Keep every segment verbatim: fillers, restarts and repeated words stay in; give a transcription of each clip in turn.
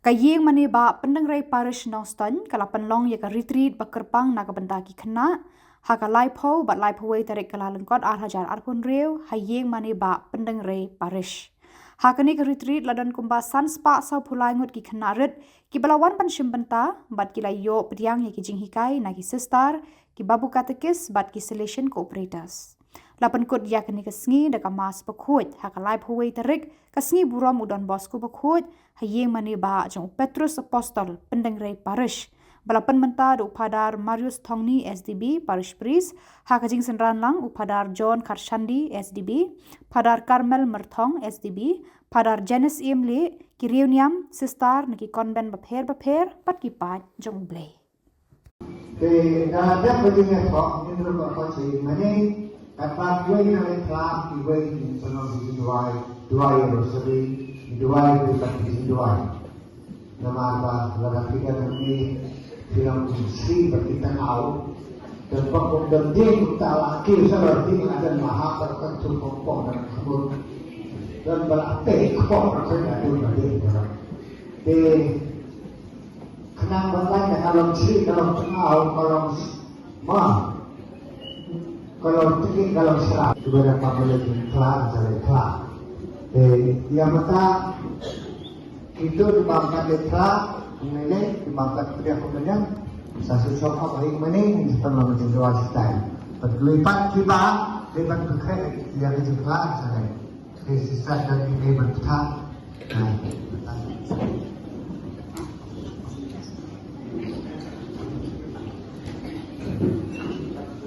Ka Ïing Mane Bah Pyndengrei Parish Nongstoiñ ka la pynlong ïa ka retreat ba kyrpang na ka bynta ki khynnah ha ka laiphew bad laiphew wei tarik Kyllalyngkot ar hajar arphew hynriew ha Ïing Mane Bah Pyndengrei Parish. Ha kane ka retreat la don kumba san spah sawphew lai ngut ki khynnah rit kiba la wan ban shim bynta bad ki la ïoh pdiang ïa ki jinghikai na ki sister, ki babu katekis bad ki Salesian cooperators. La pynkut ïa kane ka sngi da ka Mass bakhuid ha ka laiphew wei tarik, ka sngi burom u Don Bosco bakhuid, ha Ïing Mane Bah jong u Petrus Apostol, Pyndengrei Parish, ba la pynmynta da u Phadar Marius Thongni S D B, Parish Priest, ha ka jingsynran lang u Phadar John Kharshandi S D B, Phadar Carmel Myrthong S D B, Phadar Janice Iemlieh, ki riewniam, sister na ki convent bapher bapher bad ki paid jong U Blei. Te da dep ba jingïathoh ngin ruh ba khot sha ïing mane, katba kiwei na le phla kiwei kin pynlong ki jingduwai, duwai rosary, ki duwai ki pat ki jingduwai. Namar ba lada phi don hangne phi long ki sli bad ki tngaw. Don pok don ding ta la ki sa la ding la don ma ha ka ka tu pok pok na khmur. Don ba la te pok na ka ding na ding. Te Khnang ban lait na ka long sli, ka long tngaw, ka long s-, ma. Ka long tngi, ka long sra. Kiba dang bam leit phla, sa leit phla. Eh, ïa mata, kito kiba kat leit phla, ngi leit, kiba kat pdiang kumne. Sa su shong hap ha ïing mane, ngi sa pynlong jingduwai shatai. Pat kiwei pat kiba, kiba khreh, ïa ka jingphla, sa leit. Te shisha ka dei ban pynthah.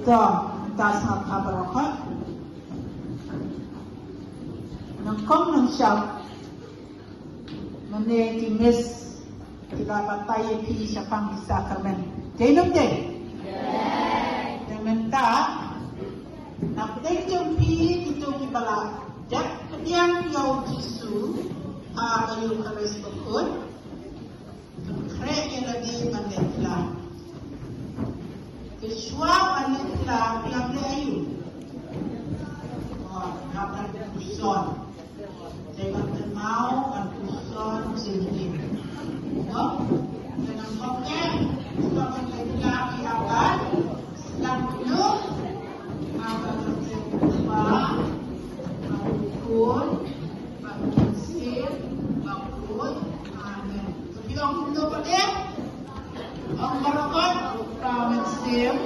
To, mynta sngap ha baroh. Nyngkong nyngshap. Mynne ki miss. Ki la batai ïa phi shaphang ki sakramen. Dei ne em dei? Te mynta, na pdeng jong phi kito kiba la dep pdiang ïa u Jisu ha ka Eucharist bakhuid. Khreh ïa lade ban leh pla. Te shuwa ban leh pla, phi hap leh aïu? Oh, hap leh pla. Te ban kynmaw ban puson jingim. No? Te nang pok eh, shuwa ban leh pla ki abat, sdang kynnoh, abat ban leh pla, ban pukul, ban pukul sir, ban pukul, amen. So, phi ong kumno pat eh? Ong baroh kot, Kpa Mynsiem.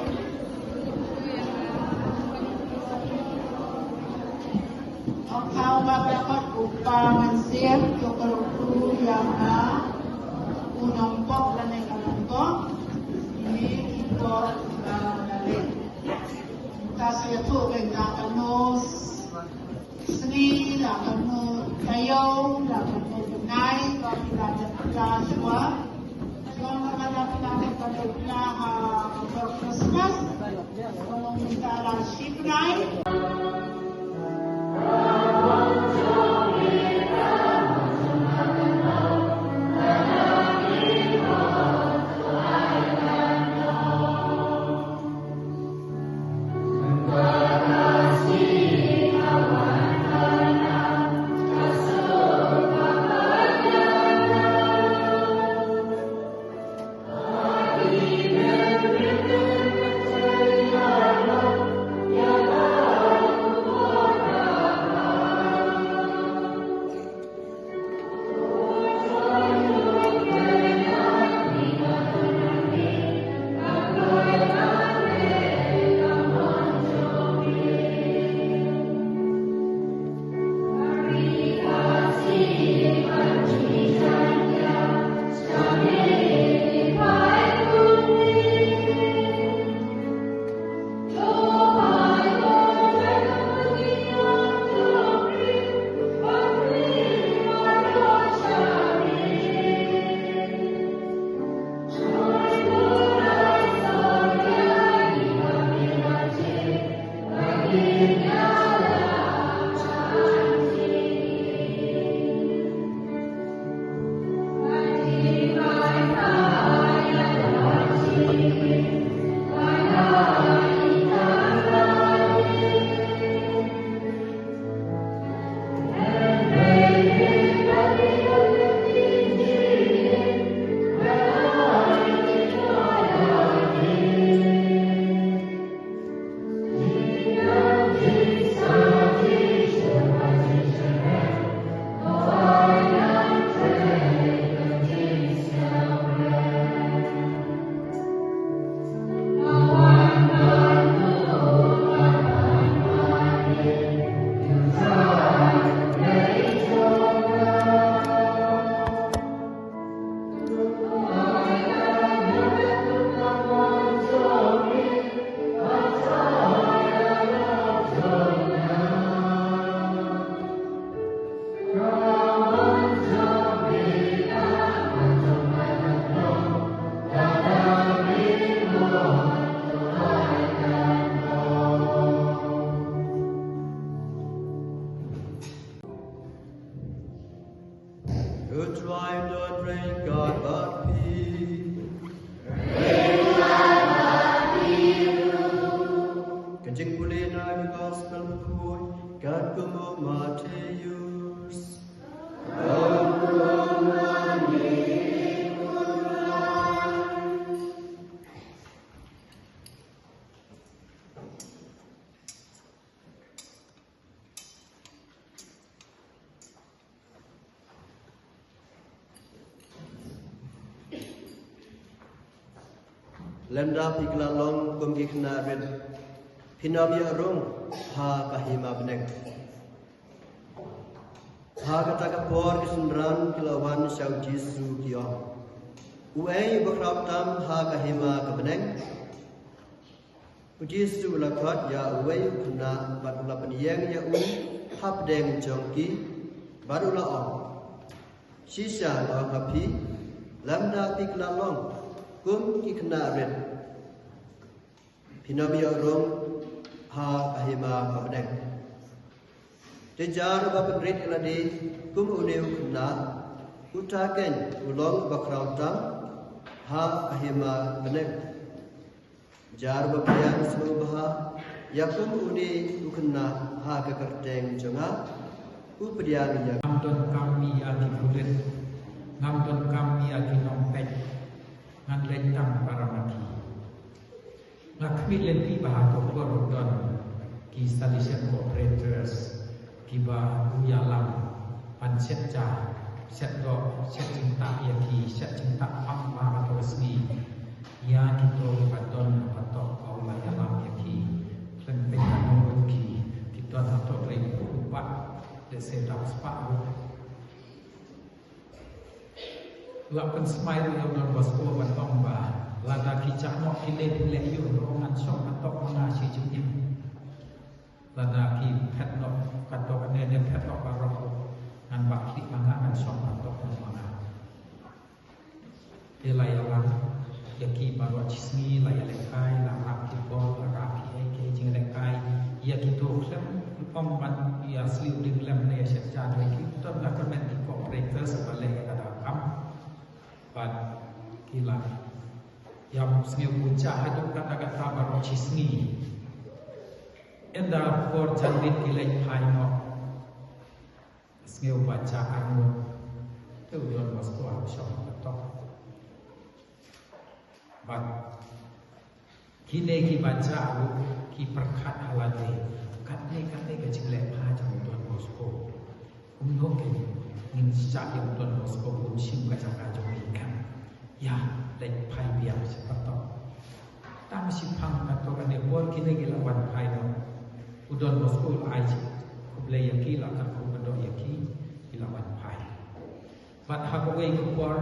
Ong baroh kot, Kpa Mynsiem, to ka rukru ïa nga, u nongpop lane ka nongpop, ine i pop ba nga leh. Mynta sa ïathuh kein da kano Sngi la ka mut taïew la ka mut bnai ba phi la dep pla shuwa. Shuwa ba la phi la dep pla ha ka por Christmas. Ka mut mynta la shi bnai. Ka jingpule na ka gospel bakhuid katkum u Mathaios. Lymda phi kylla long kum ki khynnah rit, phin ym ïoh rung ha ka hima bneng. Ha kata ka por ki synran ki la wan sha u Jisu ki ong, uei uba khraw tam ha ka hima ka bneng? U Jisu u la khot ïa uwei u khynnah bad u la pynïeng ïa u hapdeng jong ki bad u la ong, shisha nga ong ha phi, lymda phi kylla long kum ki khynnah rit, phin ym ïoh rung ha ka hima ka bneng. Te jar uba pynrit ïa lade kum une u khynnah, uta keiñ u long uba khraw tam ha ka hima bneng. Jar uba pdiang sngewbha ïa kum une u khynnah ha ka kyrteng jong nga, u pdiang ïa. Ngam donkam ïa ki pulit, ngam donkam ïa ki nongpeit, ngan leit tang para ma ki. Nga khmih lynti ba ha ka por don ki Salesian cooperators kiba u ïalam ban shet ja, shet doh, shet jingtah ïa ki, shet jingtah pang ba ha ka sngi. Ïa kito kiba don ha patok ba u la ïalam ïa ki. Khlem peit ba nong ki, ki don ha patok rei u pat, lehse dap spah ruh. La pynsmai ruh ïa u Don Bosco ban ong ba lada ki jah noh kine phi leh ïa u, ngan shong patok ma nga shi jingim. Lada ki phet noh patok ne, ne phet noh baroh, ngan bah khlieh ma nga, ngan shong patok ma nga. Te la ïalam ïa ki baroh shi sngi, la ïalehkai, la rah ki bor, la rah kiei kiei jinglehkai. Ïa kito khlem ong ban ïa siew ding lem ne ïa shet ja, ïa ki don ka kyrmen ki cooperators ba leh ïa kata ka kam. Bad ki la ïam sniew bunsha haduh katta katta baroh shi sngi. Ynda por janmiet ki leit phai noh, sniew ba jah arngut, te u Don Bosco u shong patok. Bad kine kiba jah ruh ki pyrkhat ha lade, katne katne ka jingleh phai jong u Don Bosco. Kumno kein ngin shah ïa u Don Bosco un shim ka jaka jong ngi, em? Ïa, leit phai biang sha patok. Tang shiphang katto katne por kine ki la wan phai noh. U Don Bosco u la ai khublei ïa ki, la kyrkhu kyrdoh ïa ki, ki la wan phai. Bad ha kawei ka por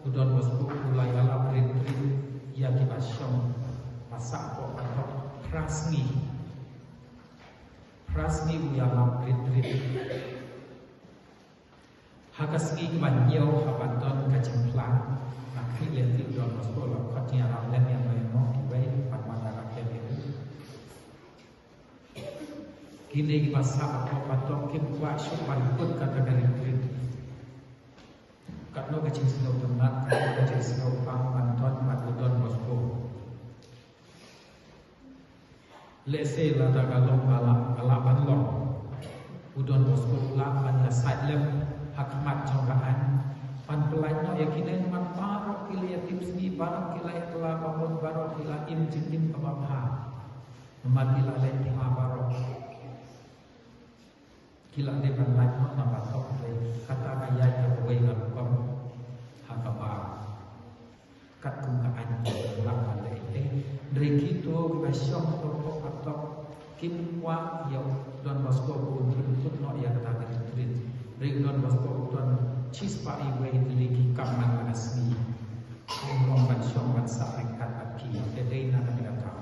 u Don Bosco u la ïalap rit rit ïa kiba shong ba sah hapoh patok phra sngi. Phra sngi u ïalap rit rit. Ha ka sngi kaba hynñiew haba don ka jingphla, nga khmih lynti u Don Bosco u la khot jingïarap lem ïa no ïa no kiwei ban wan ïarap lem ïa u. Kine kiba sah hapoh patok kim kwah shuh ban kut kata ka rit rit. Katno ka jingsngewtynnat, katno ka jingsngewbha ban don bad u Don Bosco. Lehse lada ka long ka lah, ka lah ban long, u Don Bosco u lah ban ïasaid lem ha khmat jong ka aiñ ban pyllait noh ïa kine, namar baroh ki la ïa tip sngi, baroh ki la ïa kylla bamut, baroh ki la im jingim kaba bha. Namar ki la leh pla baroh. Ki la dei ban lait noh na patok, hynrei kata ka ïaid da kawei ka rukom ha kaba katkum ka aiñ ki lah ban leh ei ei. Hynrei kito kiba shong hapoh patok kim kwah ïa u Don Bosco ba un pynkut noh ïa kata ka rit rit. Hynrei u Don Bosco u don shispah iwei tylli ki kamman ha ka sngi. Um long ban shong ban sah ryngkat bad ki. Te dei na kane ka daw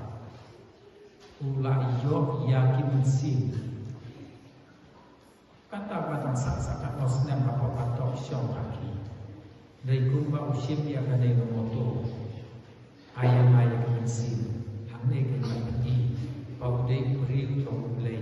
u la ïoh ïa ki mynsiem. Kata ba dang sah sah katno snem hapoh patok shong ha ki. Dei kumba u shim ïa kane ka motto. Ai ïa nga ïa ki mynsiem hangne, kane ka motto ba u dei u briew jong U Blei.